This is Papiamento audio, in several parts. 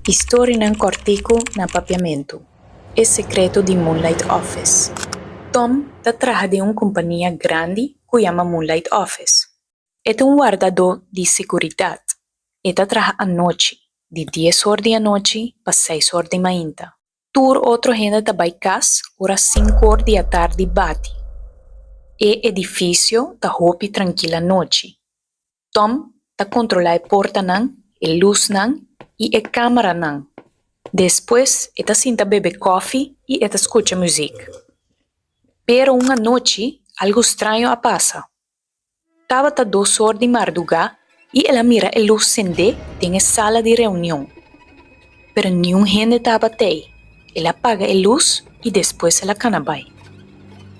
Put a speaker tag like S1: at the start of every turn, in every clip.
S1: Historianan kòrtiku na papiamentu, E sekreto di Moonlight Office. Tom ta traha den un kompania grandi ku yama Moonlight Office. E ta un wardadó di seguridat. E ta traha anochi, di dies or di anochi pa seis or di mainta. Tur otro hende ta bai kas ora sinku or di atardi bati. E edifisio ta hopi trankil anochi. Tom ta kontrolá e portanan, e lusnan i e kámaranan. Despues e ta sinta bebe kòfi i e ta skucha muzik. Pero un anochi algu straño a pasa. Tabata dos or di mardugá i el a mira e lus sendé den e sala di reunion. Pero niun hende tabat'ei. El a paga e lus i despues el a kana bai.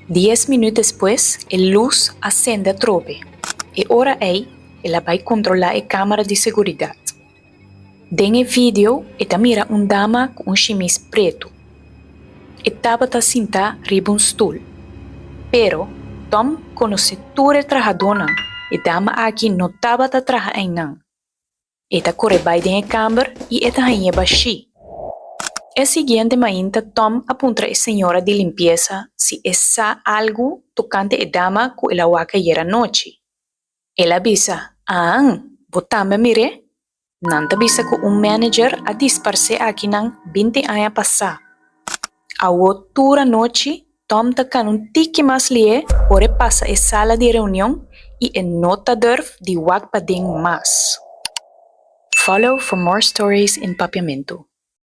S1: Dies minüt despues e lus a sende atrobe. E ora ei el a bai kontrolá e kámara di seguridat. Den e video e ta mira un dama ku un shimis pretu. E tabata sintá riba un stul. Pero, Tom konosé tur e trahadónan, e dama aki no tabata traha einan. E ta kore bai den e kamber i e ta hañ'é bashí. E siguiente mainta Tom a puntra e señora di limpiesa si e sa algu tokante e dama ku el a wak ayer anochi. El a bisa, Aan, bo tambe a mir'é? Nan ta bisa ku un manager a disparsé akinan binti aña pasá. Awor tur anochi Tom ta kana un tiki mas lié ora e pasa e sala di reunion i e no ta durf di wak paden mas. Follow for more stories in Papiamentu.